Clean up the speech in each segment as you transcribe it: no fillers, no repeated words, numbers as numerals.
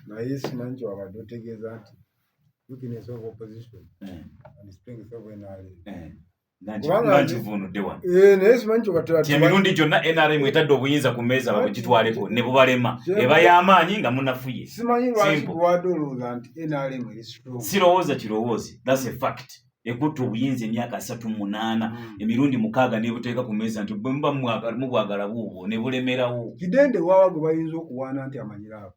Naye simanyi kyewabadde otegeeza nti weakness of opposition and strength of NRM. Nga nkivvuunudde wano. Naye simanyi kyobati emirundi gyonna NRM etadde obuyinza ku mmeeza babugitwaleko ne bubalema, eba y'amaanyi nga munafuye. Simanyi lwaki bwadde olowooza nti NRM eri strong. Sirowooza kirowoozi, that's a fact. Ekutte obuyinza emyaka 38, emirundi 6 nebuteeka ku mmeeza nti bwe muba mubwagala buubwo, ne bulemerawo. Kidende waawa gwe bayinza okuwaana nti amanyira abo?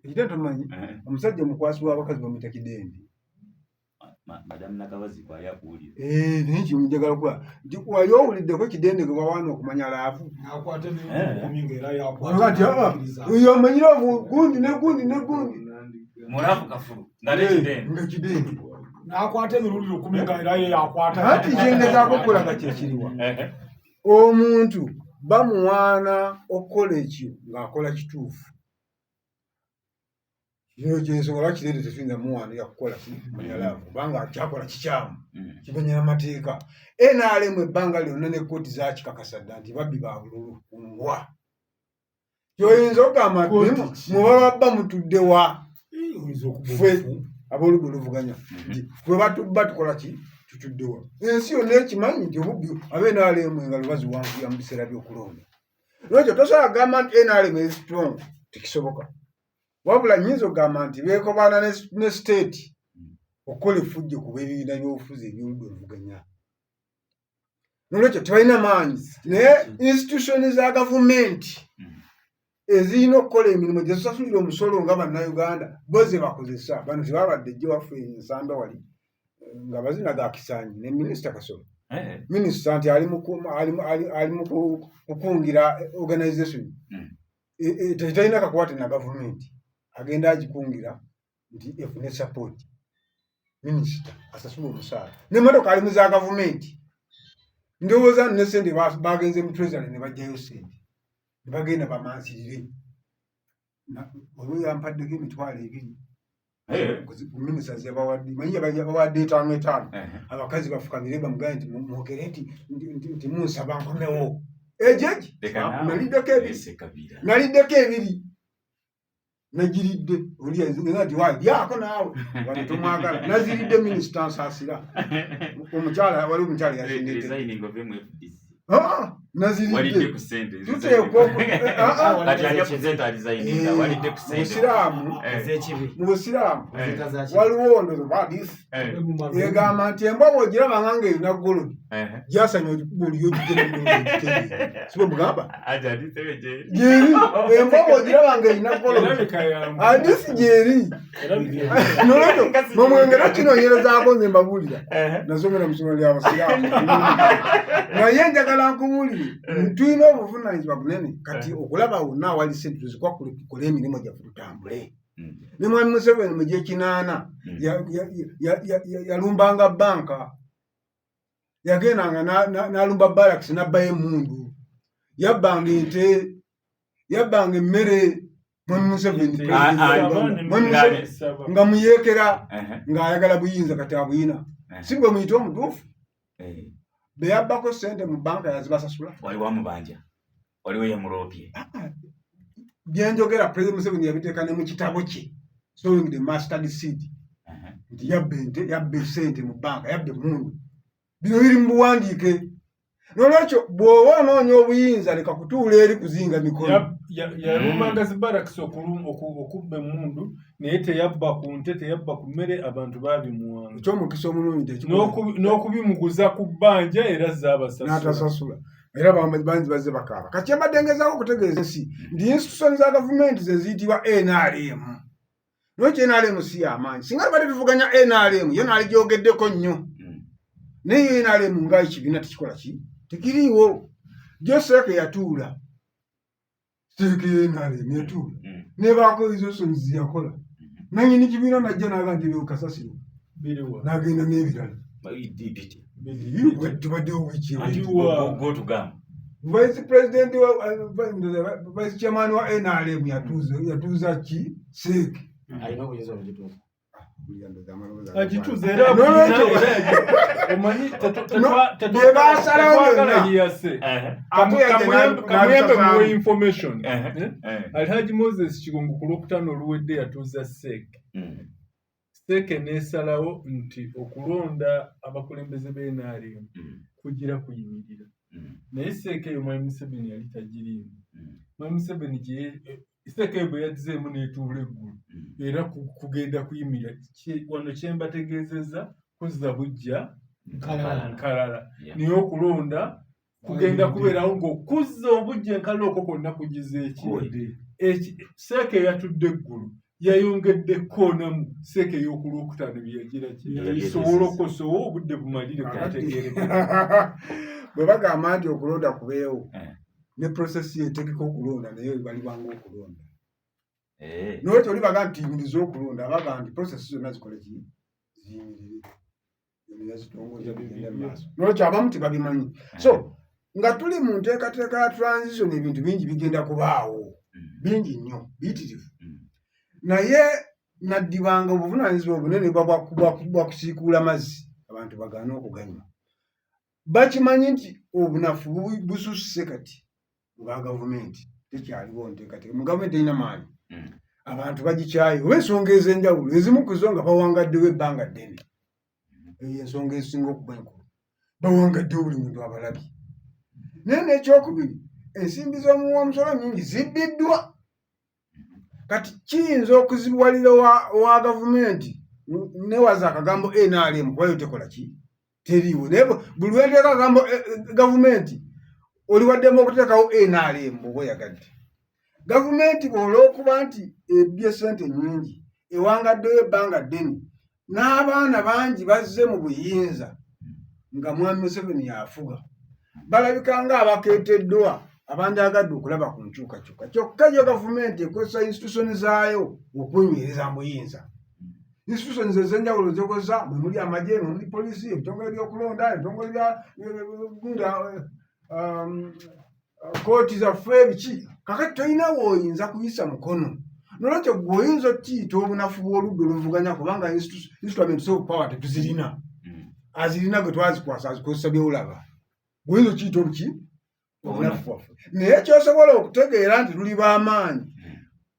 Ekidende tomanyi? Omusajja omukwasi w'abakazi bamuyita Kidende. Madamu Nakabazi kwali akuwulira. Naye kinjagala kuba nti wali owuliddeko Kidende gwe bawaana okumanya love? Oyo amanyi love, gundi ne gundi ne gundi. Mu love kafulu nga ne Kidende. Nga Kidende. N'akwata emirundi 1000 nga era ye yakwata. Anti kyengezaako okulaga kyekiriwa, omuntu bamuwaana okukola ekyo ng'akola kituufu. Kino kyensonga lwaki Kidende tetuyinza muwaanira kukola kimanya love, kubanga kyakola kikyamu, kimenya n'amateeka. NRM ebbanga lyonna ne kkooti zakikakasa dda nti babbi ba bululu mbwa. Kyoyinza okugamba nti mubababba mutudde wa? Ffe ab'oludda oluvuganya nti bwe batubba tukola ki? Tutuddewa? Ensi yonna ekimanyi nti obubbi abe NRM engalo baziwanvuya mu biseera by'okulonda. Lwekyo tosobola kugamba nti NRM eri strong, tekisoboka. Wabula nnyinza okugamba nti beekobaana ne state okukola effujjo ku b'ebibiina by'obufuzi eby'oludda oluvuganya. Nolwekyo tebalina maanyi, naye institution za gavumenti ezirina okukola emirimu gye zisasulira omusolo nga Bannayuganda bo ze bakozesa. Bano tebabadde ejje waffe Ensamba wali nga bazina ga kisanyi ne Minisita Kasolo, minisita nti ali mu kukungira organization terina kakwate na gavumenti, agenda agikungira nti efune support. Minisita asasula omusaala n'emmotoka ali mu za gavumenti. Ndowooza ne sente bagenze mu Treasury ne bajjayo sente ne bagenda bamansirire. Olwo yampaddeko 20,000 minisita zebawadde, manyi yabawadde etaano etaano, abakazi bafukamire bamugambe nti mwogere nti munsaba nkomewo. Egyegi naliddeko ebiri, naliddeko ebiri, nagiridde. Oli nti wayi lyako naawe wano tomwagala. Naziridde minisita, nsaasira omukyala, wali omukyala yazindete naziridde. Tuteekwa Busiraamu, mu Busiraamu waliwo ndozo hadisi egamba nti embwa bw'ogirabanga nga erina golodi, gyasanya ogikuba oliyo ogigere. Sibe mugamba gyeri, embwa bw'ogiraba nga erina golodi, hadisi gyeri. Nolwekyo mwemwengera kinoonyerezaako. Nze mbabuulira, nasomera mu ssomero ly'Abasiraamu, naye njagala nkubuulire, tulina obuvunaanyizibwa bunene kati okulaba wonna awali sente tuzikwakule, tukole emirimu gyaffe, tutambule. Ne Mwami Museveni mu gyekinaana yalumbanga banka, yagendanga n'alumba barracks n'abbayo emundu, yabbanga ente, yabbanga emmere. Mwami Museveni nga muyeekera ng'ayagala buyinza, kati abuyina, si gwe muyite omutuufu. Be yabbako sente mu banka yazibasasula. Waliwo amubanja, waliwo yamuloopye. Byenjogera President Museveni yabiteeka ne mu kitabo kye Sowing the Mustard Seed nti yabba ente, yabba esente mu banka, yabba emundu. Bino biri mu buwandiike. Nolwekyo bw'oba onoonya obuyinza, leka kutuula eri kuzinga mikono. Yalumbanga zi barracks okubba emundu, naye teyabba ku nte, teyabba ku mmere, abantu babimuwanga. Ekyomukisa omulungi n'okubimuguza ku bbanja era zaabasasula. N'atasasula, era bangi bazze bakaaba. Kati kyembadde ngezaako okutegeeza ensi nti institution za gavumenti ze ziyitibwa NRM. Lwekyo NRM si yamaanyi. Singa tubadde tuvuganya NRM, yo naaligyogeddeko nnyo, naye NRM nga ekibiina tekikola ki, tekiriiwo. Jo CEC yatuula, CEC NRM yatuula nebaako resolutions yakola, nanyini kibiina najja naga nti ebyo kasasiro, nagenda n'ebirala. Tubaddewo wiiki. Vice president wa, vice chairman wa NRM yatuuza ki CEC. Alina obuyinza obugituuza. Agituze era omanyi Bye basalawo byonna. yase. Ate yajja Kamuyambe n'abisazaamu. muwe information. Eh? Alhaji Moses Kigongo ku Lwokutaano oluwedde yatuuza CEC. CEC n'esalawo nti okulonda abakulembeze b'NRM kugira kuyimirira, naye CEC eyo Mwami Museveni yali tagiriimu. Mwami Museveni CEC eyo bwe yazzeemu n'etuula eggulu era kugenda kuyimirira. Wano kyembategeezezza kuzza bujja nkalala, naye okulonda kugenda kubeerawo ng'okuzza obujja enkalala okwo kwonna kugiza eki. CEC eyatudde eggulu yayongedde koonamu CEC ey'okulwokutaano bye yagira ki sobola okukosowa obudde bumalire kutegeereka. Bwe bagamba nti okulonda kubeewo ne process yetegeka okulonda, naye balibanga okulonda. Nolwekyo oli baga nti yimiriza okulonda, abaga nti process zonna zikole ki, ziyimirire, yazitongoza bigende mu maaso. Nolwekyo abamu tebabimanyi. So nga tuli mu nteekateeka ya transition, ebintu bingi bigenda kubaawo, bingi nnyo, biyitirivu. Naye naddibanga obuvunaanyizibwa obunene buba bwa kusiikuula mazzi abantu bagaane okuganywa. Bakimanyi nti obunafu bususse kati mu ba gavumenti, tekyaliwo nteekateeka mu gavumenti, erina maanyi. Abantu bagikyaye olw'ensonga ez'enjawulo, ezimu ku zo nga bawangaddewo ebbanga ddene. Eyo ensonga ezisinga okuba enkulu, bawangaddewo, buli muntu abalabye. Naye n'ekyokubiri, ensimbi z'omuwa omusolo nyingi zibbiddwa. Kati kiyinza okuzibuwalira owa gavumenti newaza akagambo NRM kubayo tekola ki, teriiwo. Naye buli lwenteeka akagambo gavumenti, oli waddemu okuteekawo NRM bw'oba oyagadde. Gavumenti bw'olwokuba nti ebbye sente nnyingi, ewangaddeyo ebbanga ddene, n'abaana bangi bazze mu buyinza nga Mwami Museveni yafuga, balabika nga abakeeteddwa abandyagadde okulaba ku nkyukakyuka. Kyokka yo gavumenti ekozesa institution zaayo okwenywereza mu buyinza. Institutions ez'enjawulo zekozesa, mwe muli amagye, mwe muli polisi, ebitongole by'okulonda, ebitongole bya kooti zaffe, biki. Kakati tolina w'oyinza kuyisa mukono. Nolwekyo gwe oyinza okiyita obunafu bw'oludda oluvuganya, kubanga instruments of power tetuzirina. Azirina gwe twazikwasa azikozesa byolaba. Gweoyinza okiyita obuki, obunafu bwaffe. Naye kyosobola okutegeera nti tuli b'amaanyi,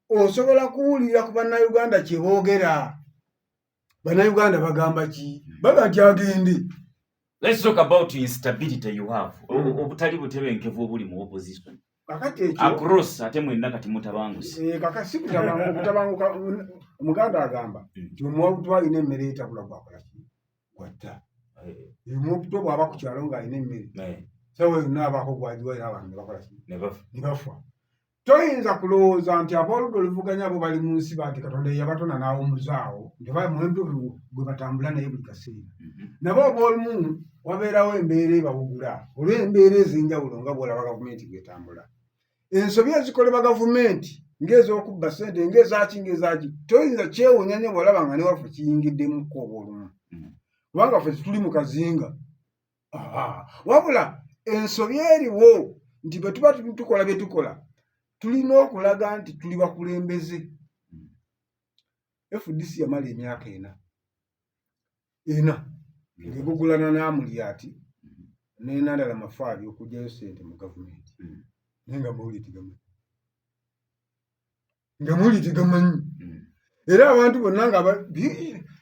osobola kuwulira ku Bannayuganda kye boogera. Bannayuganda bagamba ki? Baga nti agende. Let's talk about instability you have. Obutali butebenkevu obuli mu opposition. Kakati ekyo Across, ate mwenna kati mutabanguse. Eh, kaka si kutabanguka. Okutabanguka, Omuganda agamba nti omuwabutwa alina emmere etabula gwakola ki, gwatta. Omuwabutwa bw'aba ku kyalo ng'alina emmere, sawa yonna abaako gwagiwa, era abantu ne bakola ki? Ne bafa. Ne bafa. Toyinza kulowooza nti abooludda oluvuganya abo bali mu nsi nti Katonda yeyabatona n'awumuzaawo, nti oba muwembe gwe batambula naye buli kaseera. Nabo oba olumu wabeerawo embeera ebawugula olw'embeera ez'enjawulo, nga bw'olaba gavumenti bwetambula, ensobi ezikolebwa gavumenti ng'ez'okubba ssente, ng'ezaaki, ng'ezaaki. Toyinza kyewuunya nnyo bw'olaba nga newaffe kiyingiddemukko oba olumu, kubanga ffe tituli mu kazinga. Aha. Wabula ensobi eriwo nti bwe tuba tukola bye tukola, tulina okulaga nti tuli bakulembeze. FDC yamala emyaka ena ena ng'egugulana n'Amulyati n'enandala Mafabi okuggyayo ssente mu gavumenti, naye nga mawulire tegamanyi, nga mawulire tegamanyi. Era abantu bonna nga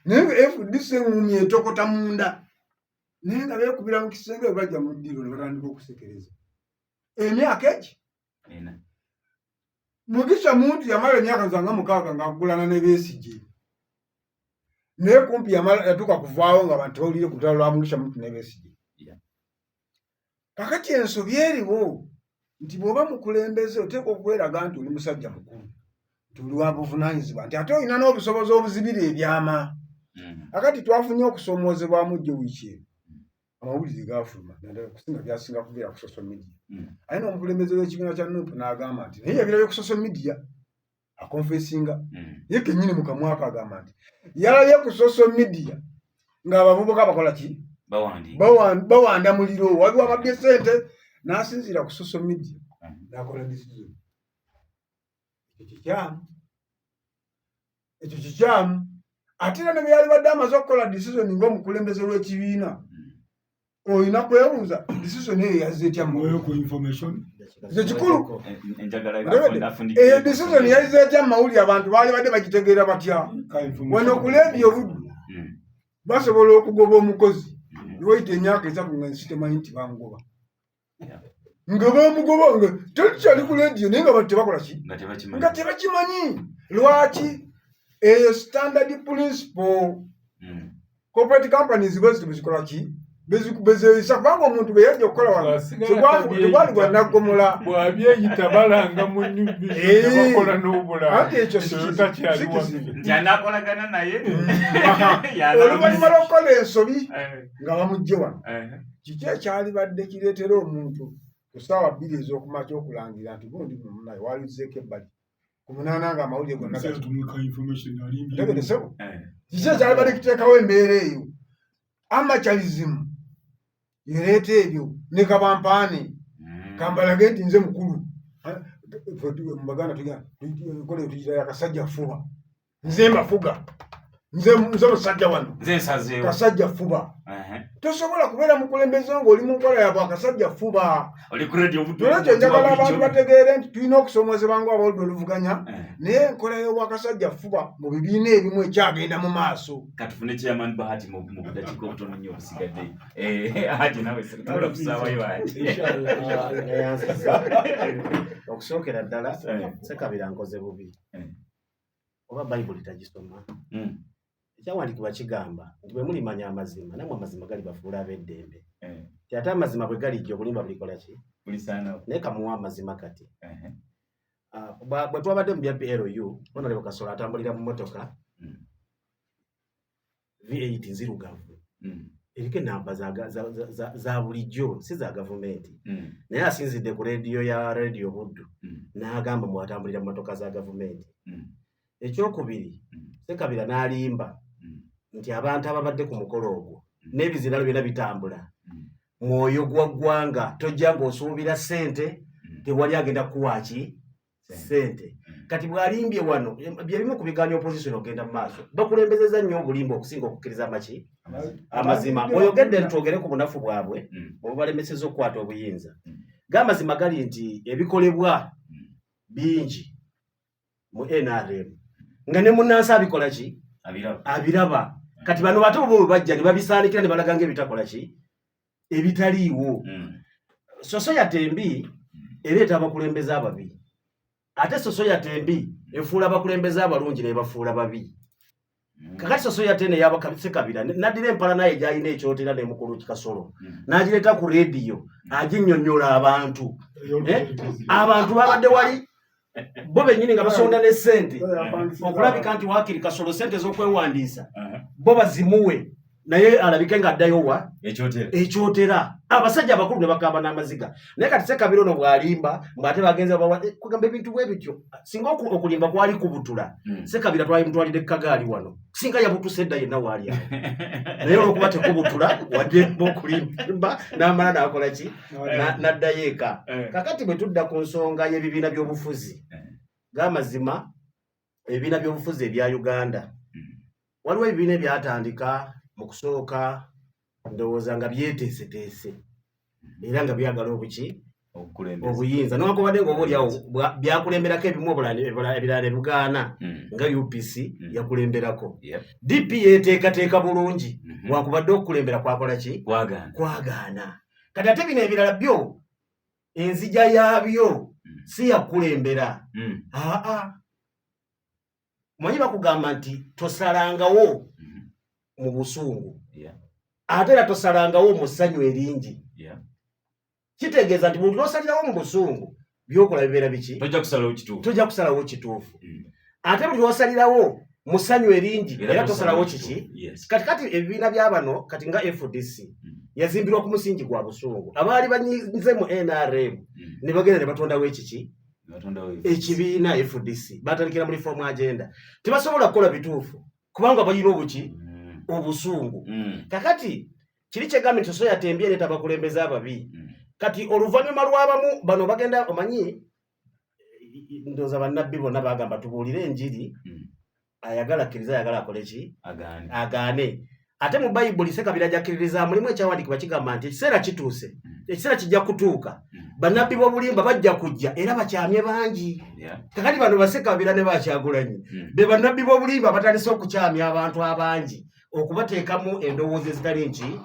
naye nga FDC eŋŋumi etokota munda, naye nga beekubira mu kisenge, bwe bajja mu ddiiro ne batandika okusekereza emyaka egi. Ena. Mugisha Muntu yamala emyaka zanga 6 ng'agulana ne Besigye, naye kumpi yamala yatuuka kuvaawo nga abantu tebawulire ku lutalo lwa Mugisha Muntu ne Besigye. Kakati ensobi eriwo nti bw'oba mukulembeze oteekwa okweraga nti oli musajja mukulu, nti oli wa buvunaanyizibwa, nti ate olina n'obusobozi obuzibira ebyama. Akati twafunye okusoomoozebwamu jjo wiiki eno, amawulire gaafuluma, naddala kusinga byasinga kubeera ku social media. Aye n'omukulembeze w'ekibiina kya NUP n'agamba nti naye yabirabye ku social media, aconfessinga ye kennyini mu kamwaka, agamba nti yalabye ku social media ng'abavubuka bakola ki? Bawandiika. Bawanda muliro, waliwo ababbye sente, n'asinziira ku social media n'akola decision. Ekyo kikyamu, ekyo kikyamu. Ate era ne bwe yalibadde amaze okukola decision ng'omukulembeze w'ekibiina, olina kwebuuza decision eyo yazze etya mu Mweyo ku information. Ekyo kikulu. Njagala Ndabadde. afundikire. Eyo decision yazze etya mu mawulire? Abantu baali badde bagitegeera batya? Ka information. Wano ku leediyo Buddu basobola okugoba omukozi niwayita emyaka 3 nga ensi temanyi nti bamugoba, nga bamugoba nga tekyali ku leediyo, naye nga bantu tebakola ki? Nga tebakimanyi. Nga tebakimanyi. Lwaki? Eyo standard principle. Corporate companies bweziti bwezikola ki, bezeeyisa, kubanga omuntu bwe yajja okukola wano Bw'asigala tegwali gwa naggomola. Bw'abyeyita balanga mu New Vision ne bakola n'obulala. Anti ekyo si Ekyo kizibu, takyali si kizibu. waffe. Nti anaakolagana naye. Oluvannyuma lw'okukola ensobi nga bamuggye wano, kiki ekyalibadde kireetera omuntu ku ssaawa 2 ez'okumakya okulangira nti gundi munaye walizeeko ebbali ku 8 nga amawulire gonna Omusajja tumuwe ka information alimbye. Tegede ssebo, kiki ekyalibadde kiteekawo embeera eyo? Amateurism ereeta ebyo ne kabampaane kambalage nti nze mukulu. Mu Baganda enkola eyo yakasajja fuba, nze mbafuga, nze musajja wano. Nze nsazeewo. Kasajja fuba. Tosobola kubeera mukulembeze ng'oli mu nkola yabwe akasajja fuba. Oli ku radio Buddu. Nolwekyo njagala abantu bategeere nti tulina okusoomozebwa ng'abaludde oluvuganya, naye enkola y'obwakasajja fuba mu bibiina ebimu ekyagenda mu maaso. Katufune Chairman Bahati mu budakiika obutono nnyo obusigadde. Haji, nawe tubula kusaawayo, Haji. Neyanziza. Okusookera ddala, Sekabira nkoze bubi. Oba Bayibuli tagisoma? Ekyawandiikibwa kigamba nti bwe mulimanya amazima, nammwe amazima galibafuula ab'eddembe. Ti ate amazima bwe galijja, obulimba bulikola ki? Bulisaanawo. Naye kamuwa amazima kati. Ah, bwe twabadde mu bya PLU, Honorable Kasolo atambulira mu motoka V8 nzirugavu, eriko enamba za bulijjo, si za gavumenti, naye asinzidde ku rediyo ya Radio Buddu n'agamba mbu atambulira mu motoka za gavumenti. Ekyokubiri, Sekabira n'alimba nti abantu ababadde ku mukolo ogwo n'ebiziralo byonna bitambula. Mwoyo gwa ggwanga, tojja ng'osuubira ssente, tewali agenda kukuwa ki ssente. Kati bw'alimbye wano, byebimu ku bigaanya opposition okugenda mu maaso. Bakulembezeza nnyo obulimba okusinga okukkiriza amaki amazima. Oyogedde nti twogere ku bunafu bwabwe obubalemeseza okukwata obuyinza. G'amazima gali nti ebikolebwa bingi mu NRM nga ne munnansi abikola ki? Abiraba. Abiraba. Kati bano ate bo bwe bajja ne babisaanikira ne balaga ng'ebitakola ki, ebitaliiwo. Society embi ereeta abakulembeze ababi, ate society embi efuula abakulembeze abalungi nebafuula babi. Kakati society eno ey'Abasekabira naddira empala naye gyalina ekyotera ne mukulu Kasolo n'agireeta ku rediyo aginnyonnyola abantu. Abantu babadde wali bo bennyini nga basonda ne ssente okulabika nti waakiri Kasolo ssente ez'okwewandiisa bo bazimuwe, naye alabike ng'addayo wa? Ekyotera. Ekyotera. Abasajja abakulu ne bakaaba n'amaziga. Naye kati Sekabira ono bw'alimba ng'ate bagenze bawa, kugamba ebintu bwe bityo, singa okulimba kwali kubutula, Sekabira twali mutwalidde kagaali wano, singa yabutuse edda yenna waali awo. Naye olwokuba tekubutula, wadde okulimba n'amala n'akola ki? N'addayo eka. Kakati bwe tudda ku nsonga y'ebibiina by'obufuzi, g'amazima ebibiina by'obufuzi ebya Uganda, waliwo ebibiina ebyatandika mu kusooka ndowooza nga byeteeseteese era nga byagala obuki? Obukulembeze. Obuyinza, newankubadde nga oba oliawo byakulemberako ebimu, ebirala ne bugaana, nga UPC yakulemberako. DP yeteekateeka bulungi, wankubadde okukulembera kwakola ki? Kwagaana. Kwagaana. Kati ate bino ebirala byo enzija yaabyo si yakulembera. Aa, manyi bakugamba nti tosalangawo mu busungu, ate era tosalangawo mu ssanyu eringi. Kitegeeza nti buli lwosalirawo mu busungu, byokola bibeera biki? Tojja kusalawo kituufu. Tojja kusalawo kituufu. Ate buli lwosalirawo mu ssanyu eringi, era tosalawo kiki? Kati ebibiina bya bano kati nga FDC yazimbirwa ku musingi gwa busungu. Abaali banyize mu NRM ne bagenda ne batondawo ekiki? Batondawo. Ekibiina FDC. Batandikira mu reform agenda. Tebasobola kukola bituufu kubanga balina obuki? Obusungu. Kakati kiri kyegambye nti society embi ereeta abakulembeze ababi. Kati oluvannyuma lw'abamu bano bagenda, omanyi ndowooza bannabbi bonna bagamba tubuulire enjiri. Ayagala akkiriza, ayagala akole ki? Agaane. Ate mu Bayibuli Sekabira gy'akkiririza mulimu ekyawandiikibwa kigamba nti ekiseera kituuse, ekiseera kijja kutuuka, bannabbi b'obulimba bajja kujja era bakyamye bangi. Kakati bano Basekabira ne Bakyagulanyi be bannabbi b'obulimba batandise okukyamya abantu abangi, okubateekamu endowooza ezitali nki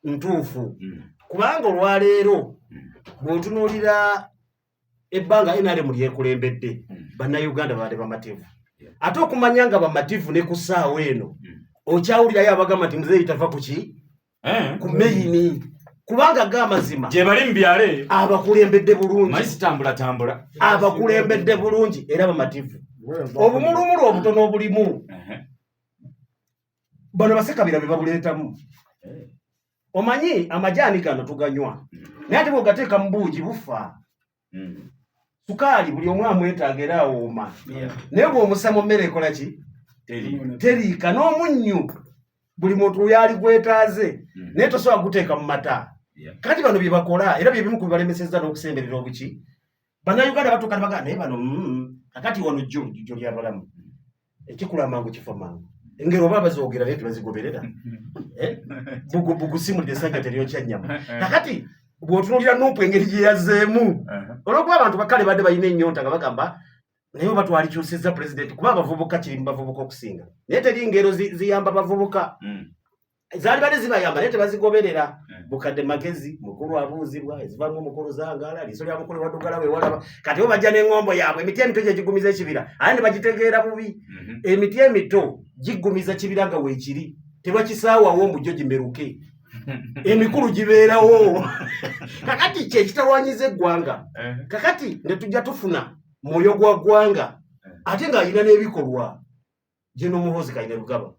ntuufu. Kubanga olwaleero bw'otunuulira ebbanga NRM lyekulembedde, Bannayuganda babadde bamativu. Ate okumanya nga bamativu ne ku ssaawa eno okyawulirayo abagamba nti muzeeyi tava ku ki? Ku main, kubanga ga amazima gye bali mu byalo eyo abakulembedde bulungi. Manyi sitambulatambula. Abakulembedde bulungi era bamativu. Obumulumulu obutono obulimu, bano Basekabira be babuleetamu. Omanyi amajaani gano tuganywa, naye ate bw'ogateeka mu buugi bufa. Sukaali buli omu amwetaaga era awooma, naye bw'omusa mu mmere ekola ki? Teriika. N'omunnyu buli muntu yali gwetaaze, naye tosobola guteeka mu mata. Kati bano bye bakola era bye bimu ku bibalemesezza n'okusemberera obuki Bannayuganda batuuka ne bagamba naye bano kakati wano jjo jjo lyabalamu ekikula mangu kifa mangu. Engero oba bazoogera naye tebazigoberera. Eh? Bugubugu simulire essajja teryokya nnyama. Kakati bw'otunuulira NUP engeri gye yazzeemu, olw'okuba abantu bakale badde balina ennyonta nga bagamba naye oba twalikyusizza pulezidenti, kuba abavubuka kiri mu bavubuka okusinga, naye teri ngero ziyamba bavubuka. Zaali badde zibayamba naye tebazigoberera. Bukadde magezi mukulu abuuzibwa ezivamu omukulu zangala liiso lya mukulu waddugala wewalaba. Kati bo bajja n'eŋŋombo yaabwe, emiti emito gye gigumiza ekibira, ate ne bagitegeera bubi. Emiti emito giggumiza kibira nga weekiri, tebakisaawawo omujjo gimeruke, emikulu gibeerawo. Kakati kyekitawanyiza eggwanga. Kakati ne tujja tufuna mwoyo gwa ggwanga ate ng'alina n'ebikolwa. Geno Muhoozi Kainerugaba,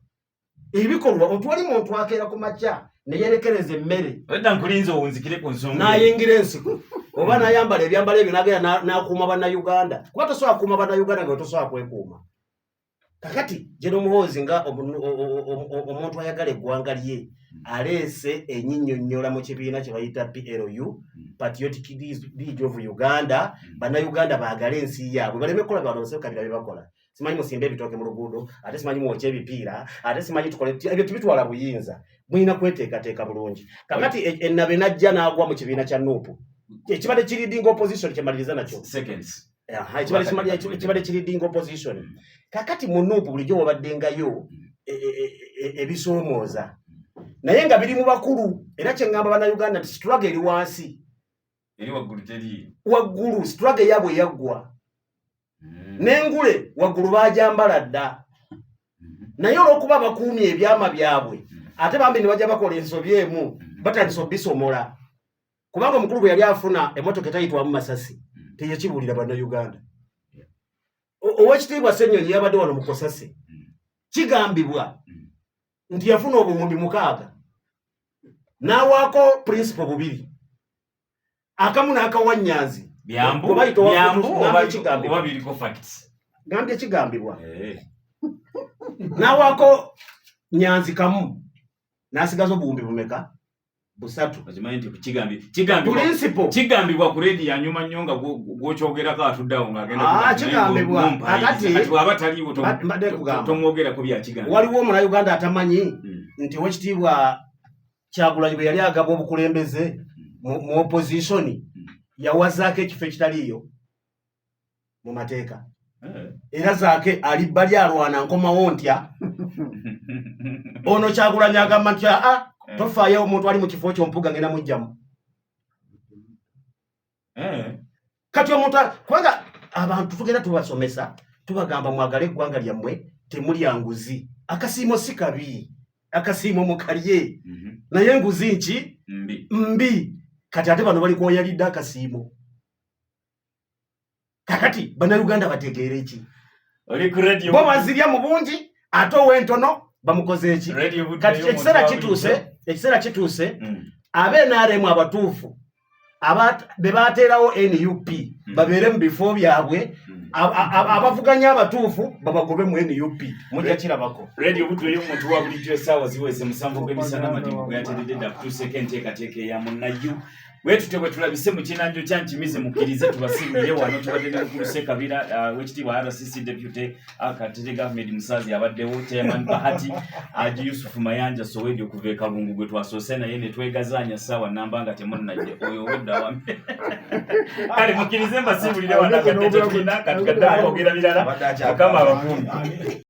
ebikolwa otwali muntu akeera ku makya neyerekereza emmere. Edda nkulinze owunzikire ku nsonga. N'ayingira ensiko oba n'ayambala ebyambalo ebyo n'agenda n'akuuma Bannayuganda, kuba tosobola kukuuma Bannayuganda nga tosobola kwekuuma. Kakati Geno Muhoozi nga omuntu ayagala eggwanga lye aleese enyinyonnyola mu kibiina kye bayita PLU, Patriotic League of Uganda. Bannayuganda baagale ensi yaabwe, baleme kukola bano Basekabira bye bakola. Simanyi musimbe ebitooke mu luguudo, ate simanyi mwokye ebipiira, ate simanyi tukole ebyo. Tubitwala buyinza, mulina kweteekateeka bulungi. Kakati ennabe najja n'agwa mu kibiina kya NUP ekibadde kileading opposition, kyemaliriza nakyo. Seconds. Aha, ekibadde kileading opposition. Kakati mu NUP bulijjo wabaddengayo ebisoomooza, naye nga biri mu bakulu. Era kyeŋŋamba Bannayuganda nti struggle eri wansi. Eri waggulu teriiyo. Waggulu struggle yaabwe yaggwa. N'engule waggulu baajambala dda, naye olw'okuba bakuumye ebyama byabwe, ate bambi ne bajja bakola ensobi emu, batandise obisomola. Kubanga omukulu bwe yali afuna emmotoka etayitwamu masasi teyakibuulira Bannayuganda. Owekitiibwa Ssenyonyi yabadde wano mu Kosase, kigambibwa nti yafuna 6000 n'awaako principal bubiri, akamu n'akawa Nyanzi. Byambu. Bwe bayita Byambu Gambye kigambibwa. oba biriko facts? Gambye kigambibwa. N'awaako Nyanzi kamu n'asigaza obuwumbi bumeka? Busatu. Okimanyi nti kigambibwa Principal. Kigambibwa ku rediyo yanyuma nnyo nga gw'okyogerako atuddeawo ng'agenda Ah, kugamba, naye kigambibwa. ng'omumpayiriza. Kati bw'aba taliiwo Mbadde kugamba. tomwogerako bya kigambibwa. Waliwo Omunayuganda atamanyi nti Owekitiibwa Kyagulanyi bwe yali agaba obukulembeze mu opposition yawazaako ekifo ekitaliiyo mu mateeka? Era Zaake ali bbali alwana nkomawo ntya. Ono Kyagulanyi agamba nti aa, tofaayo, omuntu ali mu kifo kyo Mpuga ngenda mujjamu. Kati omuntu kubanga abantu tugenda tubasomesa, tubagamba mwagale eggwanga lyammwe, temulya nguzi. Akasiimo si kabi, akasiimo mukalye, naye enguzi nki? Mbi. Mbi. Kati ate bano bali kwoyalidde akasiimo. Kakati Bannayuganda bategeere ki? Oli ku radio. Bo bazirya mu bungi, ate ow'entono bamukoze eki? Radio Budde Kati y'omuntu ekiseera wa kituuse, bulijjo. ekiseera kituuse abe NRM abatuufu be bateerawo NUP babeere mu bifo byabwe, abavuganya abatuufu babagobe mu NUP. Mujja kirabako. Radio Budde y'omuntu wa bulijjo, essaawa ziweze 7 gw'emisana. Madibu gwe yateredde dda kutuuseeko enteekateeka eya munnayu. Bwe tutyo bwe tulabise mu kinanjo kya Nkimize, mukkirize tubasiibulire wano. Tubadde ne Mukulu Ssekabira, wekitiibwa RCC Deputy Katerega Ahmed Musaazi abaddewo, Chairman Bahati Haji Yusufu Mayanja Sowedi okuva e Kalungu gwe twasoose naye ne twegazaanya ssaawa namba nga temunnajja, oyo obwedda wame. Kale mukkirize mbasiibulire wano, akadde tetulina, kati kadde kwogera birala. Mukama abakuumi.